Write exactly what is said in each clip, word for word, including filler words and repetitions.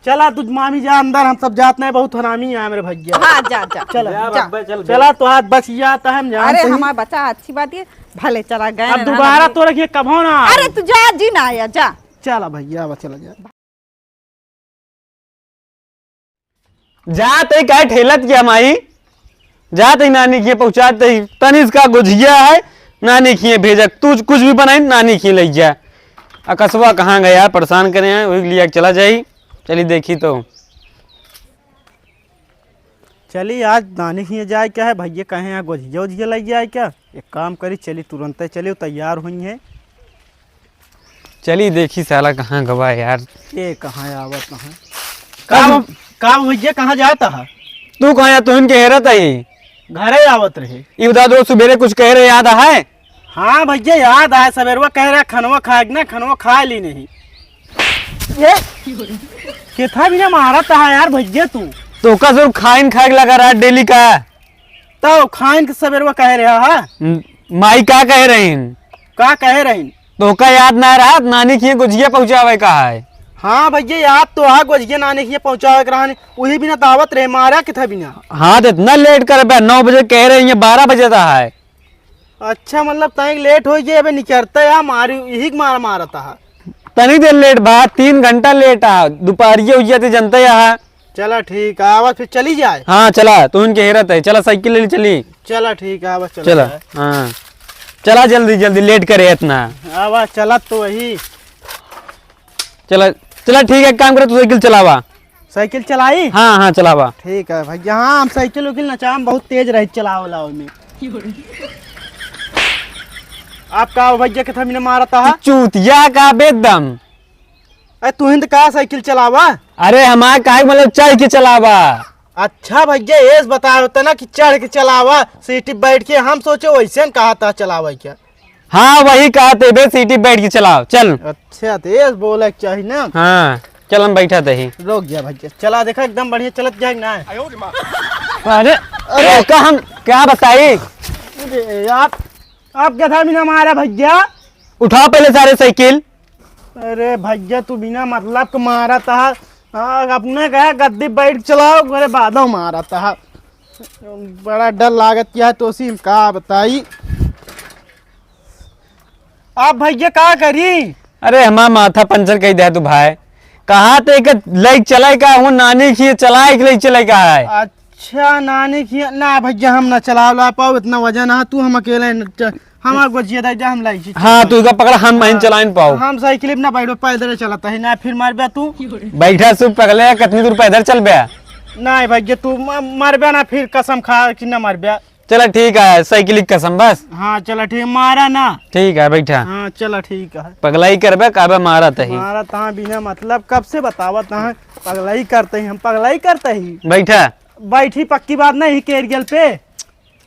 चला तू मामी जा अंदर, हम सब जात नहीं, बहुत हरामी है मेरे भैया। हाँ, जा, जा। चला। जा जा। बब्बे, चल बे। चला तो आज बच जाता है, हम जानत अरे, ही। हमार बच्चा अच्छी बात है, भले चला गए अब ना, दोबारा हम तो रखिए, कभो ना। अरे, तू जा जी ना आया, जा। चला भैया, अब चला जा। जात ही काहे ठेलत गया माई, जात ही नानी के पहुँचात ही। तनिष्का गोझिया है, नानी के भेजक, तू कुछ भी बनाई, नानी के लइ जा। अकसवा कहाँ गया, परेशान करे हैं, वही लिया के चला जाई। चली देखी तो। चली आज नानी के जाए क्या है, भैया कहे यहाँ गोझिया उझिया लइ जाए क्या? एक काम करी, चली तुरंते चली, तैयार हुई है। चली देखी साला कहाँ गवा यार। ये कहाँ आवत है? का, का भैया, कहाँ जाता है? तू कहाँ या, तुहिन के हेरत आई? घरे आवत रहे। ई बता दो, सुबेरे कुछ कहे रहे, याद है? हाँ भैया, याद आए, सबेरवा कहे रहे खनवा खाए के ना, खनवा खाए ली नहीं। ये केथा बिना मारत है यार भैया तू। तो का सिर्फ खाइन खाए के लगा रहा डेली का? तो खाइन के सबेरवा कहे रहे हा? म-, माई का कहे रहीन? का कहे रहीन? तो का याद ना रहा, नानी के गोझिया पहुँचावे का है? हाँ भैया, याद तो है, गोझिया नानी के पहुँचावे के रहन, वही बिना दावत रहे, मारा केथा बिना। हाँ, तो इतना लेट करबे, नौ बजे कहे रहे, ये बारह बजे तक है। अच्छा, मतलब तनिक लेट होइ गए, अबे निकरते या मारी, यही के मारा मारत हा। तनी देर लेट बा, तीन घंटा लेट आ, दुपहरिये होइ जाती, जनते या। चला ठीक है, आवा फिर चली जाए। हाँ, चला, तू इनके हेरत है, चला साइकिल ले ले चली। चला ठीक है, आवा चला चला, जाए। हाँ, चला जल्दी जल्दी, लेट करे इतना। आवा चला तो वही। चला, चला ठीक है, एक काम करे, तू साइकिल चलावा। साइकिल चलाई? हाँ, हाँ, चलावा। ठीक है भैया, हाँ, हम साइकिल उकिल ना चलाम, बहुत तेज रही चलाओ लाओ में। आप का हो भैया, केथा बिना मारत हा? चूतिया का बेदम। अरे तू हिंद का साइकिल चलावा? अरे हमार काहे मतलब चढ़ के चलावा। अच्छा भैया, ये बताओ तना कि चढ़ के चलावा, सीट पे बैठ के, हम सोचे वैसे न कहा था चलावे क्या। हाँ, वही कहते बे, सीटी बैठ के चलाओ, चल। अच्छा, तेज बोले के चाही ना। हाँ, चल हम बैठा तही। रुक जा भैया, चला देखा, एकदम बढ़िया चलत जाए ना। अरे, अरे, का हम क्या बताई? अरे यार, आप केथा बिना मारा भैया? उठाओ पहले सारे साइकिल। अरे भैया, तू बिना मतलब के मारा था। हाँ, अपने कहा गद्दी बैठ चलाओ, ओकरे बादो मारा था। बड़ा डर लागत क्या है, तो उसी में का बताई। आप भैया का करी? अरे हमार माथा पंचर कई दे तू भाई। कहा ते के लइक चलाए का हूँ, नानी खिए चलाए के लइक चलाए का है। अच्छा, नानी खिए ना भैया, हम ना चला ला पाओ, इतना वजन है, तू हम अकेले न च-, हमार गोजिया दे दे, हम लाई छी। हाँ, तू इका पकड़ा, हम महीन हाँ, चलाइन पाओ। हम साइकिल पे ना बैठो, पैदल चलता है ना, फिर मार बे तू। बैठा सुप पगले, कितनी दूर पैदल चल बे? नहीं भैया, तू म-, मार बे ना, फिर कसम खा कि ना मार बे। चला ठीक है, साइकिल की कसम बस। हाँ, चला ठीक, मारा ना। ठीक है, बैठा। हाँ, चला ठीक है। पगलाई करबे, काबे मारा तही। मारा तहाँ बिना मतलब, कब से बतावत तहाँ पगलाई करते ही, हम पगलाई करते ही। बैठा। बैठी, पक्की बात नहीं, केरगेल पे।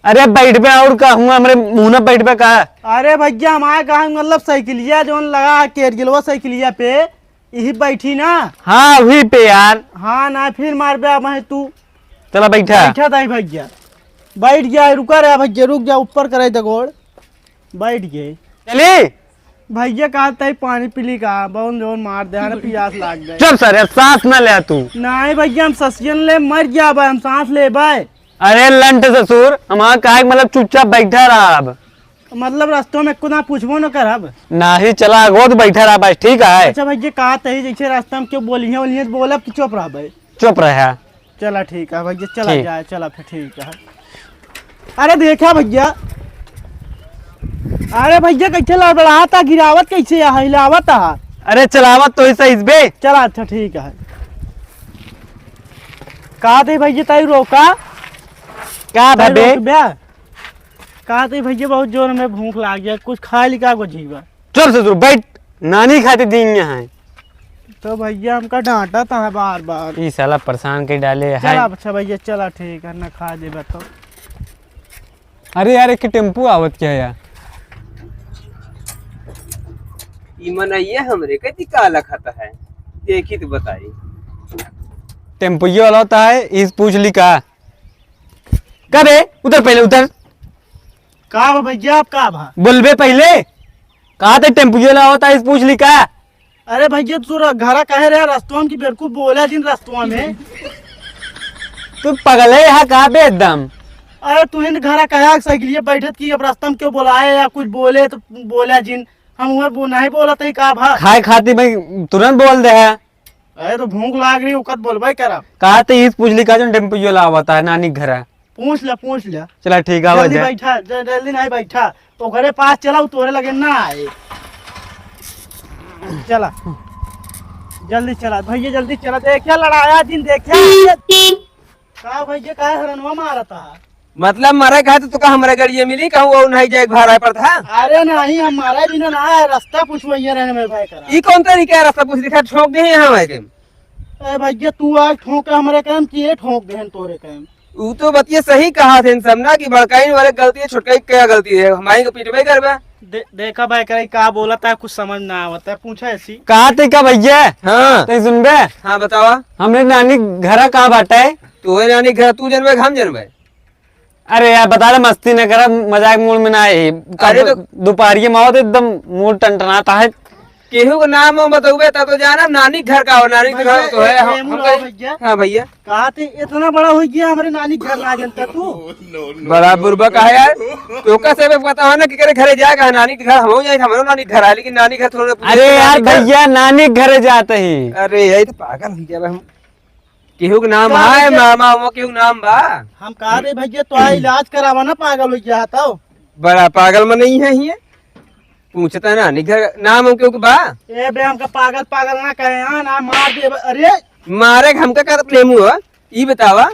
अरे बैठबे और का हुआ, हमरे मुँह ना बैठबे का? अरे भैया, हमारे कहा मतलब साइकिलिया जौन लगा केरगेलवा साइकिलिया पे, यही बैठी ना। हाँ, वही पे यार। हाँ ना, फिर मार बे अब है तू। चला बैठा। बैठा ताई भैया। बैठ गया, रुका रहा भैया, रुक जा, ऊपर करे दे गोड़। बैठ गए। चली। भैया कहा ताई पानी पी ली का, बहुत जोर मार दे, अरे पियास लाग गए। चुप सारे, सांस ना ले तू। नहीं भैया, हम ससियन ले मर गया भाई, हम सांस ले भाई। अरे लंठ ससुर, हमारा काहे के मतलब चुपचाप बैठा रहा अब। मतलब रस्तों में कुछ ना पूछबो न करब। नाही चला, गोद बैठा रहा बस, ठीक है। अच्छा भैया, कहा तही जैसे रास्ता में क्यों बोली है, बोली है, बोलब कि चुप रहा भाई? चुप रहा। चला ठीक है भैया, चला ठीक। जाए, चला फिर ठीक है। अरे देखा भैया, अरे भैया कैसे लड़बड़ाता, गिरावत कैसे है, हिलावत है। अरे चलावत तो ऐसा इस बे। चला अच्छा ठीक है। कहा थे भैया ताई रोका। का ताई भबे? रोक बे? कहा थे भैया बहुत जोर में भूख लाग गया, कुछ खा ली का गोझिया? चुप ससुर, बैठ, नानी खातिर दिन यहाँ है। तो भैया हमका डांटा था बार बार। ई साला परेशान के डाले है। चला अच्छा भैया, चला ठीक है, ना खा देबे तो। अरे यार, एक टेम्पू आवत क्या है यार? ई मनइया हमरे कती काला खाता है, देखी तो बताई। टेम्पुइयो वाला होता है, इस पूछ ली का? का बे? उतर पहले, उतर। का बा भैया, आप का बा? बोलबे पहले। कहा थे टेम्पुइयो वाला होता है, इस पूछ ली का? अरे भैया, तू र-, घरा कहे रहे रस्तवा में कि बिल्कुल बोला जिन रस्तवा में। तू पगले है का बे एकदम? अरे तू हिन घरा कहे साइकिलिया बैठत कि अब रस्ता में क्यों बोलाए या कुछ बोले तो बोला जिन। हम उहे बो-, नहीं बोलत है का भा? खाए खातिर भाई तुरंत बोल दे है। अरे तो भूख लाग रही, ओकत बोलबे करब। कहा तो ईस पूछ ली का जो टेम्पो जो लावता है नानी के घरा। पूछ ले, पूछ ले। चला ठीक है, आवा जल्दी जा। बैठा, ज-, जल्दी नहीं बैठा। ओकरे पास चला, उ तोरे लगे ना आए। चला, जल्दी चला भैया, जल्दी चला। देखिया लड़ाया जिन, देखिया। का भैया, काहे हरनवा मारता है? मतलब मरे कहा तो तुका हमरे गड़िए मिली, कहूँ और नहीं जाए, घर आए पड़ता है। अरे नहीं, हम मारे बिना ना आए, रास्ता पूछो ये रहने में भाई करा। ई कौन तरीका है रास्ता पूछ, दिखा ठोक दे यहाँ आए के। ए भैया, तू आज ठोंके हमरे काम कि ये ठोंक देहन तोरे काम। ऊ तो बतिया सही कहा थे इन सब ना कि बड़काइन वाले गलती है, छोटकाई क्या गलती है, हमारी को पीटबे करबे। दे-, देखा भाई करे का बोलता है, कुछ समझ ना आवता है, पूछा ऐसी। कहा थे का भैया? हाँ। तै सुनबे? हाँ, बतावा। हमरे नानी घरा का बाटे? तोरे नानी घर तू जनबे, हम जनबे। अरे यार, बता दे, मस्ती न करा, मजाक मूड में ना आई। अरे तो दोपहरिये में आओ तो एकदम मूड टनटनाता है। केहू के नाम हम बतउबे तब तो जाना, नानी घर का हो, नानी घर तो है। हम, हम कहे, भैया। हाँ भैया। कहा थे इतना बड़ा हो गया, हमरे नानी घर ना जनता तू। बड़ा बुरबक है यार। तो का से पता हो ना कि करे घरे जाएगा, नानी के घर हम जाए, हमरो नानी घर है, लेकिन नानी घर थोड़ा पूछे अरे तो यार नानी घर। भैया, नानी के घरे जाते ही। अरे यही तो पागल हो गया हम। केहू के नाम का है, भैया? मामा, वो केहू के नाम बा? हम कहा रहे भैया, तो आ इलाज करावा ना, पागल हो गया तो। बड़ा पागल में नहीं है ये। पूछता है ना, निक घर नाम हो केहू के बा? ए बे, हमका पागल, पागल ना कहे, हाँ, ना मार दे, अरे। मारे के हमका का प्रेम हुआ? ई बतावा,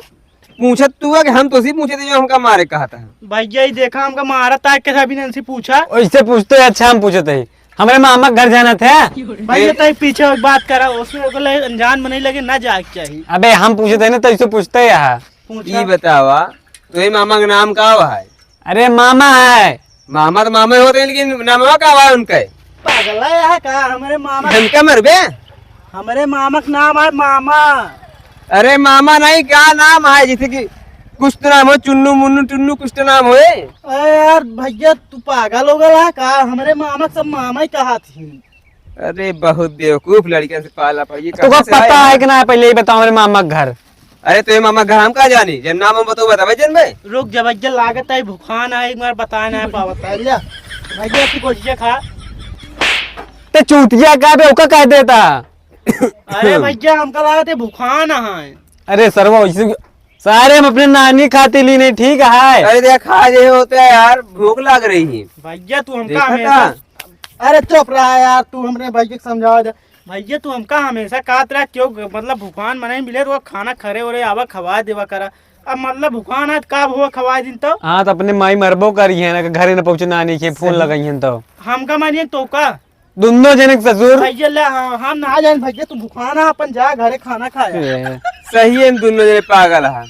पूछत तू है कि हम तो सी पूछे थे जो हमका मारे कहा था? भैया, ई देखा, हमका मारा था, कैसे अभी नंसी पूछा? ओइसे पूछते अच्छा हम पूछते हैं। हमरे मामा के घर जाना था। भैया, तई पीछे एक बात करा, उसमें ओकरे अनजान में नहीं लगे, ना जाए के चाहिए। अबे, हम पूछे थे ना, तो इसे पूछते ही रहा। पूछा। ई बतावा, तोरे मामा के नाम का है? अरे, मामा है। मामा तो मामा होते हैं, लेकिन नामवा का है उनका? पागल है यहाँ का? हमरे मामा। हमका मरबे? हमरे मामा के नाम है मामा। अरे मामा नहीं, क्या नाम है? जैसे कि कुछ तो नाम हो, चुन्नू मुन्नू टुन्नू, कुछ तो नाम होए। अरे यार भैया, तू पागल हो गया है का? हमरे मामा के सब मामा ही कहा थी। अरे बहुत बेवकूफ लड़कियन से पाला पड़ी। तो कहाँ से पता आया? है कि ना, पहले ही बताओ, हमरे मामा के घर। अरे तो ये मामा घर हम का जानी, जब नाम हम बताओ, बतावे जन भाई। रुक जा भैया, लागत है भुखान है, एक बार बताए ना पावत है। ले भैया, तू गोजिया खा। ते चूतिया का बे, ओका कह देता। अरे भैया, हमका लागत है भुखान है। अरे सरवा, वैसे सारे हम अपने नानी खातिर ली नहीं, ठीक है? अरे देख, खा जे होते हैं यार, भूख लग रही है। भैया, तू हमका देखा हमेशा था? अरे चुप रहा यार, तू हमरे भैया के समझावा दे। भैया, तू हमका हमेशा कहत रहा, क्यों ग-, मतलब भुखान मनई मिले तो खाना खरे ओरे आवा, खवा देवा करा। अब मतलब भुखान आज का हुआ, खवा दिन तो। हाँ, तो अपने माई मरबो करी है ना, कि घरे न पहुँचे, नानी के फोन सही। लगाई है तो। हमका मानिए तो का? दोनों जने के ससुर। भैया ले, हाँ, हम ना जान भैया, तू भुखान है, अपन जा घरे खाना खाया। ए। सही है, इन दोनों जने पागल है।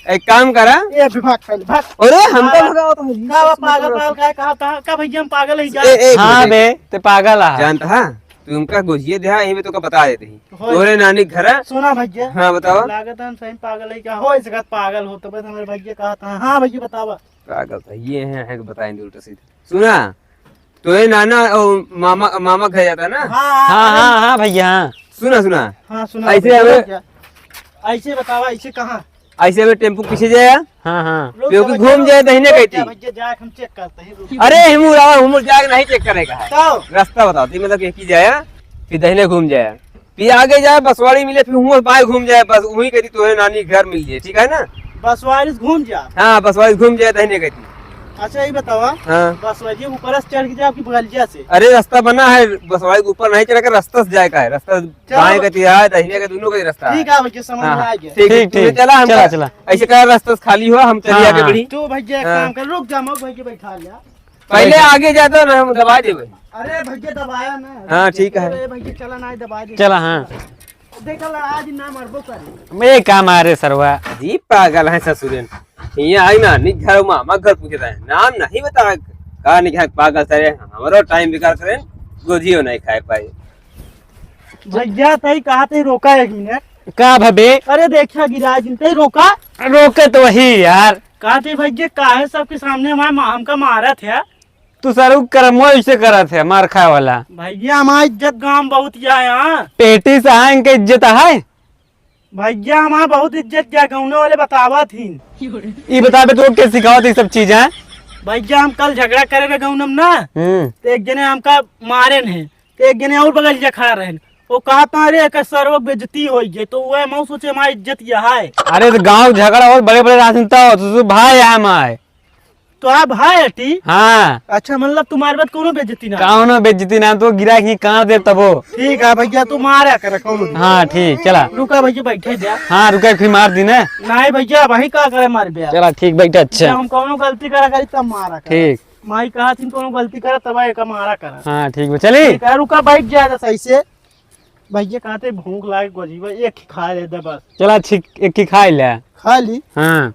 एक काम करा। ए, भाग पहले, भाग। अरे, हमका भाग। भगाओ तो। का बा, पागल, पागल, का, का, का, का भैया, हम पागल ही जा। ए, ए, हाँ बे, ते पागल है। जानता है, तू हमका गोजिए दे, यही में तो का बता देते ही। होय। तोरे नानी के घर है। सुना भैया। हाँ, बताओ। लागत है हम सही पागल है क्या? हो, इस वक्त पागल हो, तो बस हमारे भैया कहा था। हाँ भैया, बतावा। पागल तो ये है, है कि बताएंगे उल्टा सीधा। सुना, तो ये नाना, ओ, मामा, मामा घर जाता ना? हाँ, हाँ, अरे हाँ, हाँ, भैया, हाँ। सुना, सुना। हाँ, सुना, ऐसे सुना हमें क्या? ऐसे बतावा, ऐसे कहाँ? ऐसे हमें टेम्पो पीछे जाया। हाँ, हाँ। रुक क्योंकि जा, घूम रुक, जाए दहिने रुक कहती। जा, भैया, जाके हम चेक करते हैं, रुक। अरे, हिमू रहा, हिमू जाके नहीं चेक करेगा है। तो? रास्ता बताओ, ती मतलब कि जाया, फिर दहिने घूम जाया। फिर आगे जाए, बसवाड़ी मिले, फिर हुआ बाएं घूम जाए, बस वही कहती तोहरे नानी घर मिल जाए, ठीक है ना? बसवाड़ी से घूम जा। हाँ, बसवाड़ी से घूम जाए, दहिने कहती। अच्छा, ये बतावा, हाँ। बसवाड़ी के ऊपर से चढ़ के जाओ कि बगलिया से? अरे, रास्ता बना है, बसवाड़ी के ऊपर नहीं चढ़ के रास्ता से जाए का है, रास्ता चलो। बाएं कहती है, दहिने का दोनों का ही रास्ता है। ठीक है, भैया, समझ में हाँ, आ गया। ठीक है, ठीक, तू ठीक। चला, हम चला, चला। चला। ऐसे का रास्ता खाली हुआ, हम चलिए हाँ, आगे हाँ। बढ़ी। तो भैया, एक हाँ। काम कर, रुक जा, मैं भैया बैठा लिया। पहिले आगे जाता ना, हम दबा देबे। अरे भैया, दबाया ना। हाँ, ठीक है। अरे भैया, चला ना, दबा दे। चला, हाँ। देखा, लड़ा दिन ना मरबो करे। मैं का मारे सरवा। जी पागल है ससुरेन। यहाँ आई ना, निक घर मामा घर पूछता है। नाम नहीं बता। का निक है पागल सरे, हमरो टाइम बेकार करे, गोजियो नहीं खाए पाए। भैया, तई कहा तई रोका एक मिनट। का भबे? अरे देखा गिरा जिन, तई रोका। रोके तो वही यार। कहा तई भैया, काहे सबके सामने हमारे मा-, हमका मारत है? तू सरऊ करमो ऐसे करत है, मार खाए वाला। भैया, हमार इज्जत गाँव बहुत जाए, हाँ। पेटी से है, इनके इज्जत है। भैया, हमार बहुत इज्जत जाए, गाँव वाले बतावत ही। ई बताबे, तो के सिखावत ई सब चीज है? भैया, हम कल झगड़ा करे रहे गाँव में ना, हम्म। तो एक जने हमका मारे हैं, तो एक जने और बगलिया खड़ा रहे, वो कहत, "अरे, एकर सरवा बेइज्जती होइ गई।" तो वह हम सोचे, हमार इज्जत यह है। अरे, तो गाँव झगड़ा और बड़े बड़े राजनेता हो, तो तू भाई है हमार। तो आप भाई हटी? हाँ। अच्छा, मतलब तुम्हारे बाद कोनो बेइज्जती ना? कोनो बेइज्जती ना, तो गिरा के काट दे तबो। ठीक है भैया, तू मारा कर कोनो। हाँ, ठीक, चला। रुका भैया, बैठे जा। हाँ, रुका, फिर मार दी ना। नहीं भैया, वही का करे मार बे। चला, ठीक, बैठे, अच्छा। जब हम कोनो गलती करा करी तब मारा कर। ठीक। माई कहा थी कोनो गलती करा तब एक मारा करा। हाँ, ठीक बा, चली। ठीक है, रुका, बैठ जा सही से। भैया, कहते भूख लागे, गोजीवा एक ही खा ले दे बस। चला, ठीक, एक ही खा ले। खा ली? हाँ।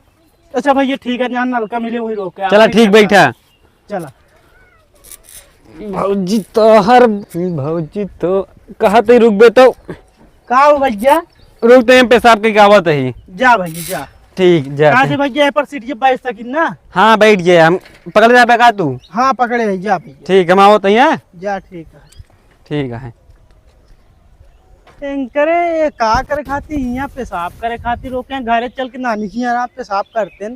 अच्छा भैया, ठीक है, जहाँ नलका मिले वही रोक के चला, ठीक, बैठा। चला। भौजी तो हर, भौजी तो कहत ही रुकबे तो। का हो भैया? रुक, तो हम पेशाब के आवत ही। जा भैया, जा। ठीक, जा। कहाँ से भैया, यहाँ पर सीट ये बैठ सकिन ना? हाँ, बैठ गए हम। पकड़ जा पे का तू? हाँ, पकड़े है, जा भैया। ठीक, हम आवत ही, हाँ? जा, ठीक है। ठीक है। इनकरे ये का करे खातिर, हियाँ पेशाब करे खातिर रोके हैं, घरे चल के नानी के यहाँ पेशाब करते हैं।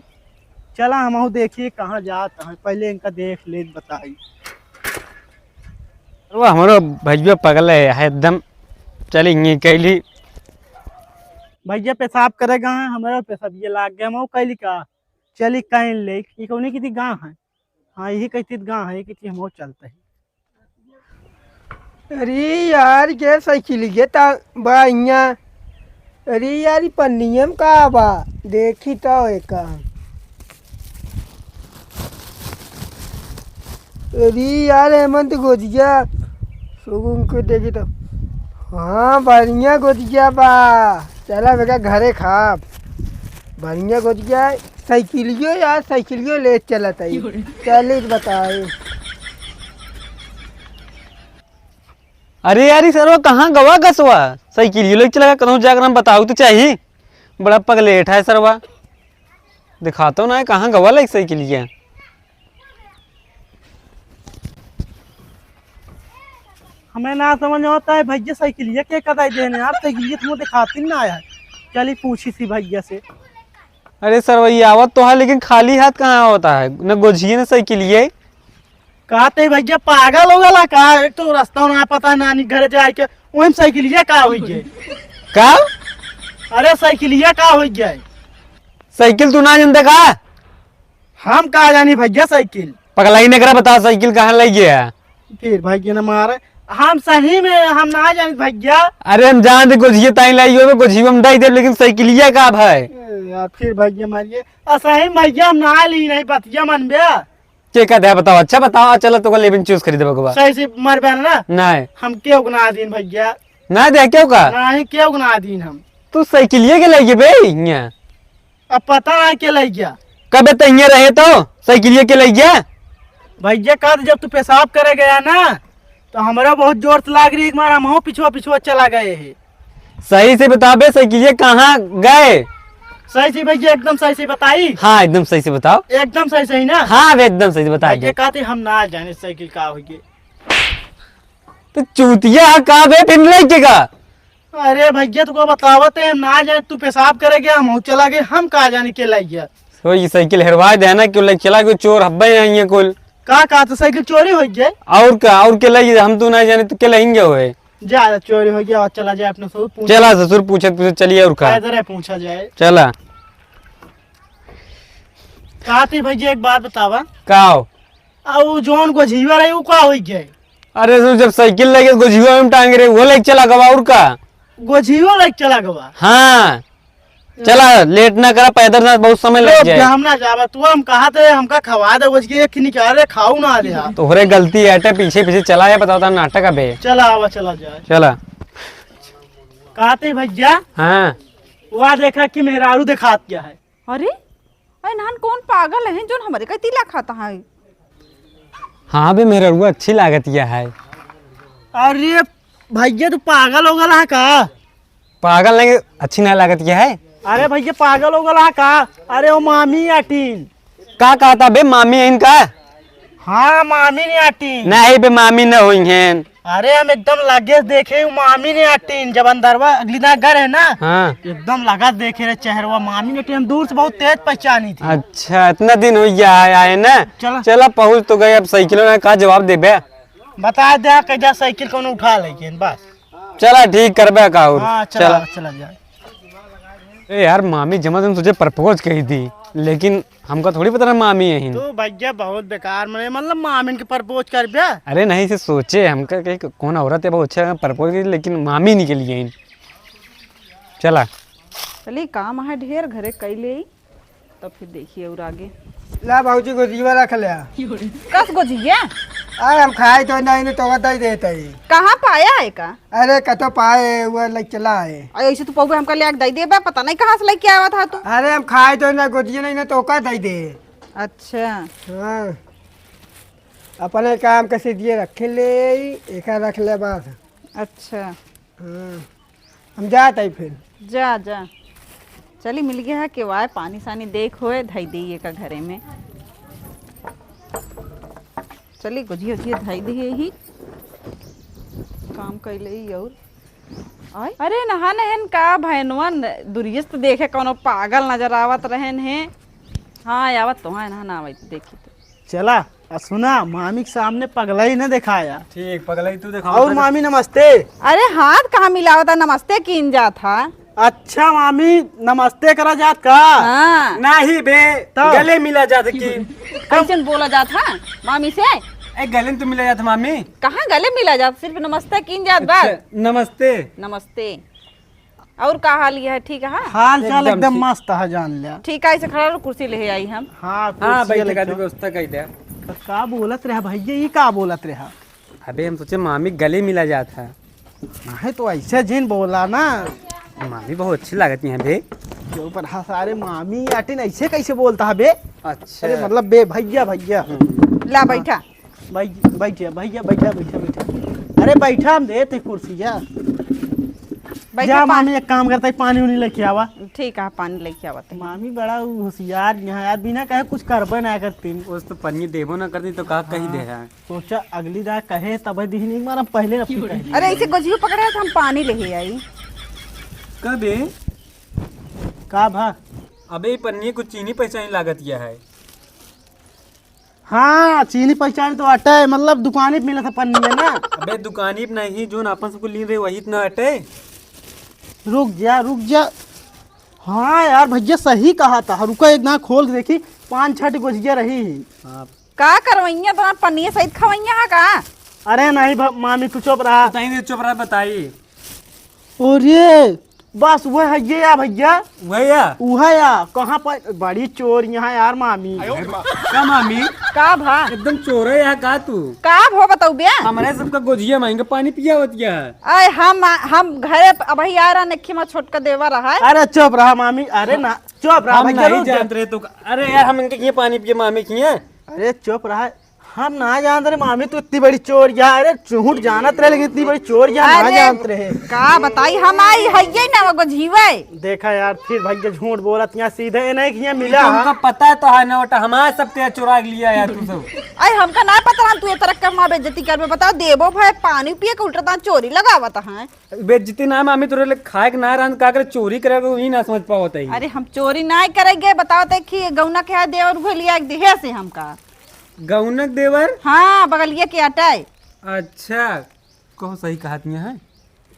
चला हमहू देखिए कहाँ जात हैं, पहले इनका देख ले बताई। वो हमरो भैया पगल है, है एकदम। चली ये कैली। भैया पेशाब करे गए हैं, हमारा पेशाब ये लाग गया, हम कैली का। चली कहीं ले, ये कौन की थी गाँव है? हाँ, यही कहती गाँव है, ये कहती हम चलते हैं। अरे यार, ये साइकिल ये ता बा इहाँ। अरे यार, ई पन्नियम का बा? देखी तो एका। अरे यार, हेमंत गोजिया, सुगुन को देखी तो। हाँ, बढ़िया गोजिया बा। चला बेटा, घरे खाब। बढ़िया गोजिया। साइकिलियो यार, साइकिलियो ले चलत है। चलित बताए। अरे यार, ई सरवा कहाँ गवा गसवा? साइकिलियो लेके चला गवा, कतहूँ जाकर हम बताऊ तो चाही। बड़ा पगलेट है सरवा, दिखातो ना है कहाँ गवा लेके साइकिलिया। हमें ना समझ में आता है भैया, साइकिलिया के कदाई देने यार, साइकिलिया तुमको दिखाती ना आया। चली पूछी सी भैया से। अरे सरवा, ई आवत तो है, लेकिन खाली हाथ कहाँ होता है? न गोझिए न साइकिलिए। का ते भैया पागल हो गला का? एक तो रास्ता ना पता है, नानी घर जाए के, वही साइकिलिया का हो गए? का? अरे साइकिलिया का हो गए? साइकिल तू ना जानते का? हम का जानी भैया साइकिल? पगलाई ने करा बता साइकिल कहाँ लई गया? फिर भैया ना मारे, हम सही में हम ना जानी भैया। अरे हम जानते गोझिए ताई लाई हो, गोझिए हम दई देब, लेकिन साइकिलिया का भाई? ए यार, फिर भैया मारिए। आ सही में भैया हम ना ली नहीं बतिया मन बे। के का दे बताओ, अच्छा बताओ, चलो तो लेबिन चूस खरीदे बगवा। सही से मर बे ना। नहीं। हम केहू के ना दीन भैया। ना दे केहू का? नहीं, केहू के ना दीन हम। तू साइकिलिया के लई बे इहाँ? अब पता ना के लई गया। कबे तो इहाँ रहे तो साइकिलिया के लई गया? भैया का जब तू पेशाब करे गया ना तो हमरा बहुत जोर से लाग रही, एक बार हम पिछुआ पिछुआ चला गए है। सही से बताबे, साइकिलिया कहाँ गए? सही से भैया, एकदम सही से बताई। हाँ, एकदम सही से बताओ। एकदम सही सही ना? हाँ बे, एकदम सही से बता भैया दे। कहते हम ना जाने साइकिल का होइए। तो चूतिया है का बे, फिर लेके का? अरे भैया, तुको बतावत है, हम ना जाने, तू पेशाब करे गया, हम चला गए, हम का जाने के लई गया। तो ये साइकिल हेरवा दे ना, क्यों लेके चला गयो, चोर हब्बे नहीं है कुल। का, का तो साइकिल चोरी हो गया? और का, और के लई, हम तो ना जाने तो के लेंगे होए। जा, चोरी हो गया, और चला जाए अपने ससुर पूछ। चला ससुर पूछत पूछत चलिए और का। पैदल है पूछा जाए। चला। का थी भैया, एक बात बतावा। का हो? आ उ जौन गोझिया रही, उ का होई गए? अरे, तू जब साइकिल लेके गोझिया में टांगे रहे, वो लेके चला गवा, और का? गोझिया लेके चला गवा? हाँ। चला, लेट ना करा, पैदल ना, बहुत समय लग जाए। हम ना जावा, तू हम कहा थे, हमका खवा दे, गोझिया एक निकाल रे, खाऊ ना दे। तोहरे गलती है, अटे पीछे पीछे चला है, बताओ ता नाटक अबे। चला आवा, चला जाए। चला। कहा थे भैया? हाँ। वह देखा कि मेहरारू दिखात क्या है। अरे, अरे नान कौन पागल है जोन हमरे का तिला खाता है? हाँ बे, मेहररुआ अच्छी लागत या है। अरे भैया, तू पागल हो गला है का? पागल नहीं, अच्छी ना लागत या है। अरे भैया, पागल हो गला है का? अरे ओ मामी अटीन। का कहता बे, मामी इनका? हाँ, मामी नहीं आटी। नहीं बे, मामी न हुई हैं। अरे, हम एकदम लगे से देखे, उ मामी नहीं आटी। जब अंदरवा अगली दाईं गए रहे ना, हाँ। एकदम लगा देखे रहे चेहरवा, मामी नहीं आटी। हम दूर से बहुत तेज पहचानी थी। अच्छा, इतना दिन हो गया है आए ना। चला। चला, पहुँच तो गए, अब साइकिलो ना का जवाब देबे। बता दे, कह जा साइकिल कौन उठा लेके, बस। चला, ठीक करबे का और। हाँ, चला, चला। चला जा। ए यार, मामी जमा तुम तुझे प्रपोज कही थी, लेकिन हमका थोड़ी पता रहा मामी यही। तू भैया बहुत बेकार, मने मतलब मामिन के प्रपोज करबे? अरे नहीं, से सोचे हमका कहीं कौन औरत है बहुत अच्छा प्रपोज करी, लेकिन मामी निकल गई। चला। चली, काम है ढेर, घरे कई ले, तब फिर देखिए और आगे। ला बाबूजी, गोजिया रख ले। कस गोजिया? अरे हम खाए तो नहीं, नहीं तो दे देते ही। कहाँ पाया है का? अरे कतो पाए, वो ले चला है। अरे ऐसे तू पौवे हमका ले आके दे देबे, पता नहीं कहाँ से लेके आवा था तू। अरे हम खाए तो ना, गोजिया नहीं ना तो का दे दे। अच्छा। हाँ, अपने काम के से दिए रखे ले, एका रख ले बस। अच्छा। हाँ, हम जात हई फिर। जा, जा। चली, मिल गया है केवाय, पानी सानी देख होए, धई दे एका घरे में। चली, गोजिया ओजिया धई दे ही। काम कैले ही और आय। अरे, नहा नहन का भैनवन, दुरियस तो देखे कौनो पागल नजर आवत रहन है। हाँ, आवत तो है, नहा ना आवत, देखी तो। चला, आ सुना, मामी के सामने पगलाई न देखाया। ठीक, पगलाई तू देखावा और पहले। मामी नमस्ते। अरे हाथ कहाँ मिलावता, नमस्ते कीन जात हा। अच्छा मामी, नमस्ते करा जात का? हाँ। नाही बे, तब? गले मिला जात की। कैसन बोला जात हा मामी से? ए, गले में तो मिला जात मामी। कहाँ गले मिला जात, सिर्फ नमस्ते कीन जात बस। अच्छा, नमस्ते। नमस्ते। और का हाल है, ठीक है? हाल चाल एकदम एकदम ठीक। मस्त है, जान लिया। ठीक है, ऐसे खड़ा रहो, कुर्सी ले आई हम। हाँ, हाँ, कुर्सी बैठे लेके का आओ। व्यवस्था कर दे। तो का बोलत रहा भैया, ये का बोलत रहा? अबे हम सोचे मामी गले मिला जात है। नहीं तो ऐसे जिन बोला ना। मामी बहुत अच्छी लागत है बे। जो पर हाँ, सारे मामी आटिन ऐसे कैसे बोलता है बे? अच्छा। अरे मतलब बे भैया, भैया। हम्म। ला बैठा। बैठ, बैठ जा, भैया, बैठा, बैठा, बैठा। अरे, बैठा, हम देते कुर्सिया। बैठा, जा, पा- मामी, एक काम करता है, पानी उनी लेके आवा। ठीक है, पानी लेके आवा तनी। मामी बड़ा होशियार यहाँ यार, बिना कहे कुछ करबे ना करतीन। उस तो पन्नी देबो ना करती तो का कही दे है। सोचा, अगली दाईं कहे तब दिहनी, एक बार हम पहले अपनी कही। अरे, ऐसे गोजियो पकड़े है तो हम पानी लेके आई। कबे? का भा? अबे, ई पन्नी कुछ चीनी पहचानी लागत यह है। हाँ, चीनी पहचान तो अटे, मतलब दुकानी पे मिला था पन्नी में ना। अबे दुकानी पे नहीं, जोन अपन सबको लीन रहे वही तो ना अटे। रुक जा, रुक जा। हाँ यार भैया सही कहा था, रुका एक ना खोल के देखी, पाँच छठ गोजिया रही ही। हाँ। का करवैया तो पन्नी सहित खवैया है का? अरे नहीं भ-, मामी तू चुप रहा। बताई दे, चुप रहा, बताई। अरे, बस वह है ये या भैया। वह या? वह या, कहाँ पर बड़ी चोर यहाँ यार मामी। का मामी? का भा? एकदम चोर है यहाँ का तू? का भो बताऊ बे? हमरे सबका गोजिया मांगे पानी पिया होती है। अरे हम, हम घरे अबही आ रहा नखी मा छोटका देवा रहा है। अरे चुप रहा मामी, अरे ना, चुप रहा हम भैया, नहीं रुक जा। जानत रहे तो का-, अरे यार हम इनके किए पानी पिए मामी किए। अरे चुप रहा, हम ना जानत रहे मामी, तू इतनी बड़ी चोरिया। अरे झूठ जानत रहे, लेकिन इतनी बड़ी चोरिया ना अरे, जानत रहे। का बताई, हम आई हइये ना वो जीवे। देखा यार, फिर भैया झूठ बोलत यहाँ, सीधे इन्हें किया मिला। तुमका पता तो है ना, ओटा हमारे सब के चुरा लिया यार तू सब। अरे हमका ना पता रहा, तू ये तरह का माँ बेइज्जती करबे। बताओ, देबो भाई पानी पिए के उल्टा चोरी लगावत है। बेइज्जती ना मामी, तोरे ले खाए के ना रहन, का करे चोरी करे, वही ना समझ पावत है। अरे हम चोरी ना करेंगे, बताओ ते कि गौना के है देवर उहे लिया एक देहे से हमका। गौनक देवर? हाँ, बगलिया के अटाए। अच्छा, कहो सही कहत नहीं है।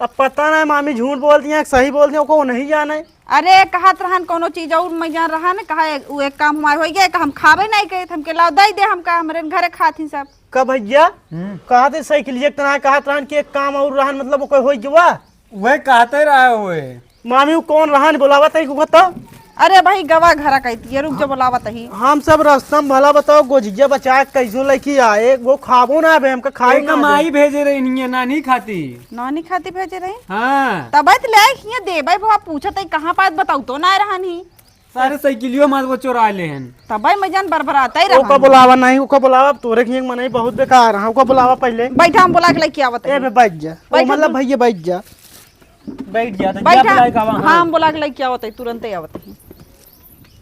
अब पता ना मामी झूठ बोलती हैं, सही बोलती हैं, ओको नहीं जाने। अरे कहत रहन कोनो चीज और मैं जान रहा न, कहा उ एक काम हमारे हो गया, हम खाबे नहीं करे, हमके लाओ दे दे, हमका हमरे घरे खात ही सब। का भैया? हम्म। कहत है साइकिलिया के तना कहत रहन कि एक काम और रहन, मतलब ओकर होई गवा? वह कहते रहे हुए। मामी, वो कौन रहन, बुलावत है को तो? अरे भाई, गवा घरा कहती है, रुक जा, बुलावत ही। हम सब रस्तम भला बताओ, गोजिया बचा के कैसो लेके आए, वो खाबो ना बे, हमका खाई एक ना दे। माई भेजे रही नहीं है, नानी खाती। नानी खाती भेजे रही? हाँ। तब तो ले आई हियां देबे, बाबा पूछत है कहाँ पात, बताऊ तो ना रहन ही। सारे साइकिलियो मार वो चोरा ले हन। तब भाई मैं जान बरबराता ही ओका रहा। बुलावा नहीं, ओका बुलावा, अब तोरे की एक मनई बहुत बेकार है, ओका बुलावा पहले। बैठा, हम बुला के लेके आवत ए हई। बे, बैठ जा। ओ, बैठ मतलब जा। भैया, बैठ जा। बैठ जा, तो बैठ जा, जा। बुलाए का वहाँ। हाँ, हम बुला के लेके आवत हई, तुरंत ही आवत हई।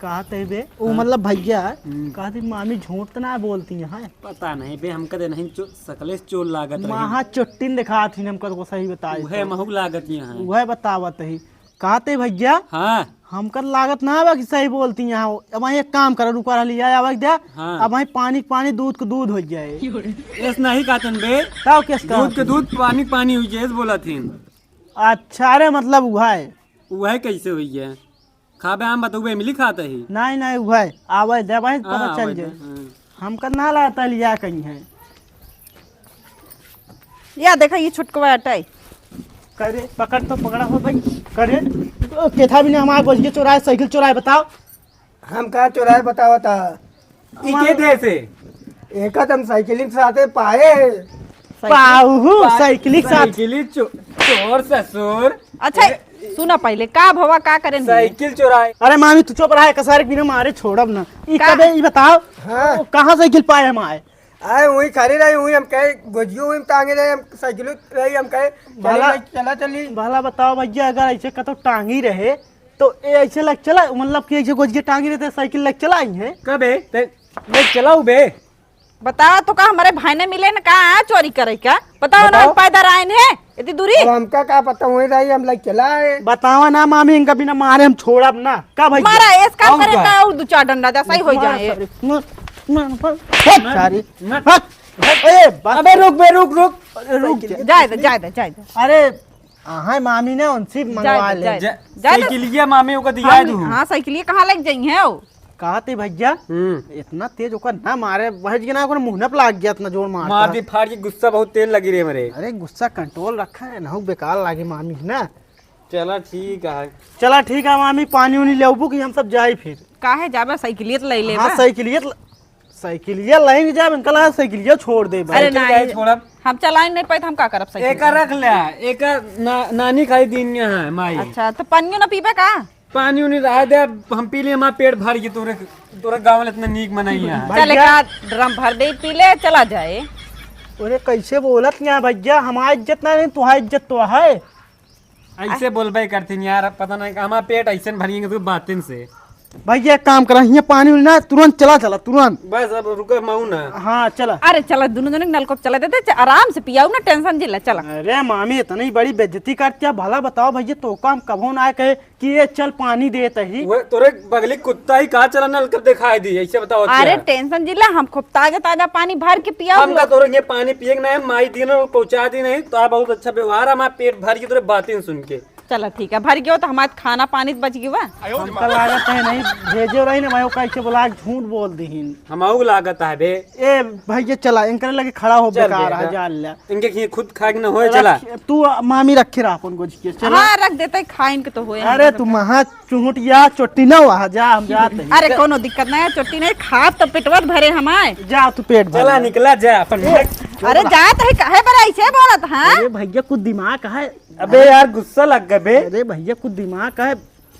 कहत है बे, वो हाँ। मतलब भैया, हम्म। कहत है, "मामी झूठ तो ना बोलती हैं?" पता नहीं बे, हमका दे नहीं चो-, सकले से चोर लागत रही। महा चोट्टिन दिखात ही हमका तो सही बताए उहे तो। महू लागत यहाँ है। उहे बतावत ही। कहत है भैया, हाँ। हमका लागत ना बा कि सही बोलती हैं। अब वहीं एक काम करो, रुका रह लिया, आवे दे। हाँ। अब वहीं पानी के पानी, दूध के दूध हो जाए। ऐस नहीं कहतन बे। तब कैस दूध कहत के हैं? दूध, पानी के पानी हुई जाए, ऐस बोलत ही। अच्छा, अरे मतलब उहे। उहे कैसे हुई है? खाबे आम बतउबे मिली खात ही। नहीं, नहीं, उहे। आवे दे भाई, पता हाँ, चल आवे दे, जाए। हाँ। हमका ना लागत लिया कहीं है। या देखा, ये छुटकवा अटाई। करे, पकड़ तो पकड़ा हो भाई। करे, ओ, केथा भी ने हमारे गोजिया चोराए, साइकिल चोराए, बताओ। हम का चोराए बतावा था? ई के देश है? एका त हम साइकिल के साथे पाए है। पाऊ, पा-, साइकिल के साथ। साइकिल चो-, चोर ससुर। अच्छा, ए, सुना पहले, का भवा, का करेन? साइकिल चोराए। अरे मामी, तू चुप रहा, कसारे के बिना मारे छोड़ब ना। ई का? कबे, ई बताओ, हाँ। कहाँ साइकिल पाए हम आए? आए, वही खड़ी रही, वही हम कहे, गोजियो वही टांगे रहे, हम साइकिल रही, हम कहे, चली भला, भाई, चला चली। भला बताओ भैया, अगर ऐसे कतो टांगी रहे, तो ए ऐसे लग चला, मतलब कि ऐसे गोजिया टांगी रहे, तो साइकिल लग चला आई है? कबे? ते, ले चलाऊ बे। बताओ तो का हमारे भाई ने मिले न का चोरी करे का? बताओ ना, बताओ। हम पैदल आए हैं, इतनी दूरी। अब हमका का पता, वही रही, हम लग चला है। बताओ ना मामी, इनका बिना मारे हम छोड़ब ना। का भैया? मारा, इस काम और करे का? का और दो चार डंडा जा, सही हो मार जाए। सारे, मार, मार, मार। हट सारे, हट। हट। ए, बस। अबे रुक बे, रुक, रुक, रुक जा। जाए दे, जाए दे, जाए दे। अरे, हाँ, मामी ने उनसे जाए मंगवा दे, ले। जाए दे। जा-, जाए दे। साइकिलिया मामी ओका दिया हम, दू। हाँ, साइकिलिया कहाँ लग जाई है वो? कहत ही भैया, हम्म। इतना तेज ओकर ना मारे, वह जी ना ओकर मुँह पे लाग गया, इतना जोर मारता। मार दी फाड़ के, गुस्सा बहुत तेज लगी रे हमरे। अरे गुस्सा control रखा है ना, बेकार लागे मामी ना। चला ठीक है। चला ठीक है मामी, पानी उनी लेबू कि हम सब जाई फिर? काहे जाबे, साइकिलिया तो ले लेबे। हाँ, साइकिलिया तो, साइकिलिया लेंगे जाब, इनका लगा साइकिलिया छोड़ देबे। अरे साइकिल काहे नहीं, छोड़ब? हम चलाए नहीं पाए तो हम का करब साइकिल? एका रख ले, एका ना, नानी खाई दिन यहाँ है माई। अच्छा, तो पानियो ना पीबे का? पानी उनी रहा दे, हम पी लिए, हमारा पेट भर गया। तोरे, तोरे गाँव में इतना नीक मनई है। चल, भैया। एक आध ड्रम भर दे, पी ले, चला जाए। अरे, कैसे बोलत यहाँ भैया, हमारा इज्जत ना नहीं, तुम्हारा इज्जत तो है। ऐसे बोलबे करतीन यार, पता नहीं, हमारा पेट ऐसे न भरिएंगे तू बातिन से। भैया, एक काम करा, हियाँ पानी उनी ना, तुरंत चला, चला, तुरंत। बस, अब रुका, मऊ ना। हाँ, चला। अरे, चला, दोनों जने नलको पे चला देते, च-, आराम से पियाऊ ना, tension जिला, चला। अरे मामी, इतनी बड़ी बेइज्जती करती है, भला बताओ भैया, तो काम कभो ना कहे कि ये चल पानी देत ही। वो तोरे बगली कुत्ता ही कहाँ चला नल कब दिखाई दी, ऐसे बताओ अरे क्या? Tension जिला, हम खूब ताजा ताजा पानी भर के पियाऊ हम का लोग। तोरे ये पानी पिए के नहीं, माई दिन और पहुँचा दी नहीं, तो बहुत अच्छा व्यवहार, हमारा पेट भर के तोरे बातें सुन के। चला ठीक है, भर गयो तो हमारा खाना पानी तो बच गयो बा। हमका लागत है नहीं भेजे रही ना, मैं कैसे बोला झूठ बोल दीहिन। हमाऊ लागत है बे। ए भैया चला, इनकरे लगे खड़ा हो, चल बेकार बेटा। है, जान ले। इनके खी-, खुद खाए के न होए, चला। रख, तू मामी रखे रहा अपन गोज के, चला। हाँ, रख देते, खाइन के तो होए अरे, हम तू लोग। महा चुहुटिया चोट्टी ना हुआ, जा, हम जाते हैं। अरे, कोनो दिक्कत नहीं है, चोट्टी नहीं, खा तो पेटवा भरे हमारे। जा, तू पेट भर चला, ले। निकला जा अपन। ए, अरे, जात है, काहे बड़ा ऐसे बोलत, हाँ? अरे, भैया, कुछ दिमाग है। अबे यार, गुस्सा लग गए बे। अरे, भैया, कुछ दिमाग है।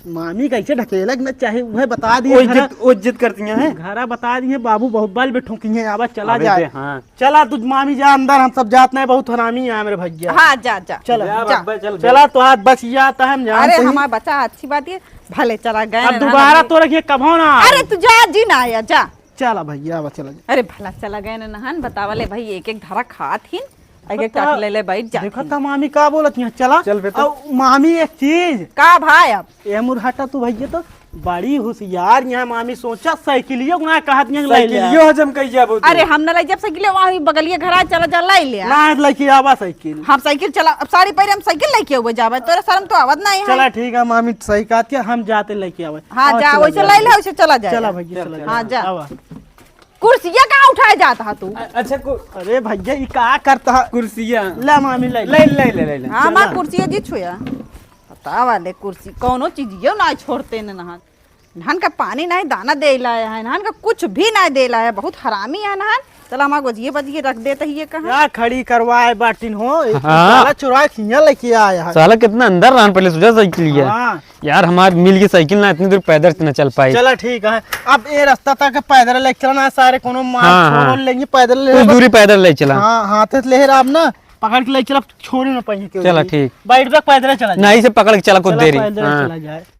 मामी कैसे ढकेलक न चाहे, वह बता दिए वो घर। इज्जत, वो इज्जत करती हैं। घरा बता दिए, बाबू बहुत बाल बैठो की हैं, आवा चला अबे जाए। दे, हाँ। चला तू मामी जा अंदर, हम सब जात नहीं, बहुत हरामी है मेरे भैया। हाँ, जा, जा। चला। जा, जा। बाबा, चल बे। चला तो आज बच जाता है, हम जानते अरे, हैं। हमारा बच्चा अच्छी बात है, भले चला गए अब ना, दोबारा ना, तो रखिए, कभो ना आए। अरे, तू जा, जी ना आया, जा। चला भैया, अब चला जा। अरे, भला चला गए ना नहान, बतावा ले भाई, एक एक धरा खात ही। आगे बता, काट ले ले, बैठ जा। देखा था मामी का बोलत यहाँ, चला। चल बेटा। अब मामी एक चीज। का भाई अब? ए मुरहटा तू भैया तो बड़ी होशियार यहाँ मामी, सोचा साइकिलियो ना कहत यहाँ ले ले। साइकिलियो हजम कई जाबो तू। अरे हम ना ले जब साइकिल वहाँ बगलिए घर आ, चला जा ले ले। ना लेके आवा साइकिल। हम साइकिल चला, अब साड़ी पहरे हम साइकिल लेके आवे जाबे, तोरा शर्म तो आवत नहीं है। चला ठीक है मामी, सही कहत के हम जाते लेके आवे। हाँ, और जा, चला वैसे जाए। ले ले, वैसे चला जाए। चला भैया, चल, चला चल। हाँ, जाए। जा। आवा। कुर्सिया कहाँ उठाए जात हा तू? अ-, अच्छा, कु-, अरे भैया, ई का करता है? कुर्सिया। ले मामी, ले ले। ले, ले, ले, ले, ले। हाँ, चला। माँ, कुर्सिया जी छुया। पता वाले कुर्सी, कौनो चीजियो ना छोड़ते न नहा। नहन का पानी नहीं, दाना दे लाया है, नहन का कुछ भी नहीं दे लाया है, बहुत हरामी है नहन। चला, माँ, गोजिए बजिए रख देते ही ये कहाँ? क्या खड़ी करवाए बाटिन हो? एक हाँ। साला चुरा के हियाँ लेके आया है। साला कितना अंदर रहन पहले सोचा साइकिल लिया। हाँ। यार, हमार मिल के साइकिल ना इतनी दूर पैदल से ना चल पाई। चला ठीक है, अब ये रास्ता तक पैदल लेके चलना है सारे, कोनो मार हाँ, छोड़ो हाँ। लेंगे पैदल ले कुछ बस। दूरी पैदल ले चला। हाँ, हाथ से ले राम ना, पकड़ के ले चला, छोड़े ना पाएंगे क्यों चला नहीं। ठीक। बैठ बैठ पैदल चला जाए। नहीं, से पकड़ के चला कुछ चला देरी। पैदल हाँ। चला जाए।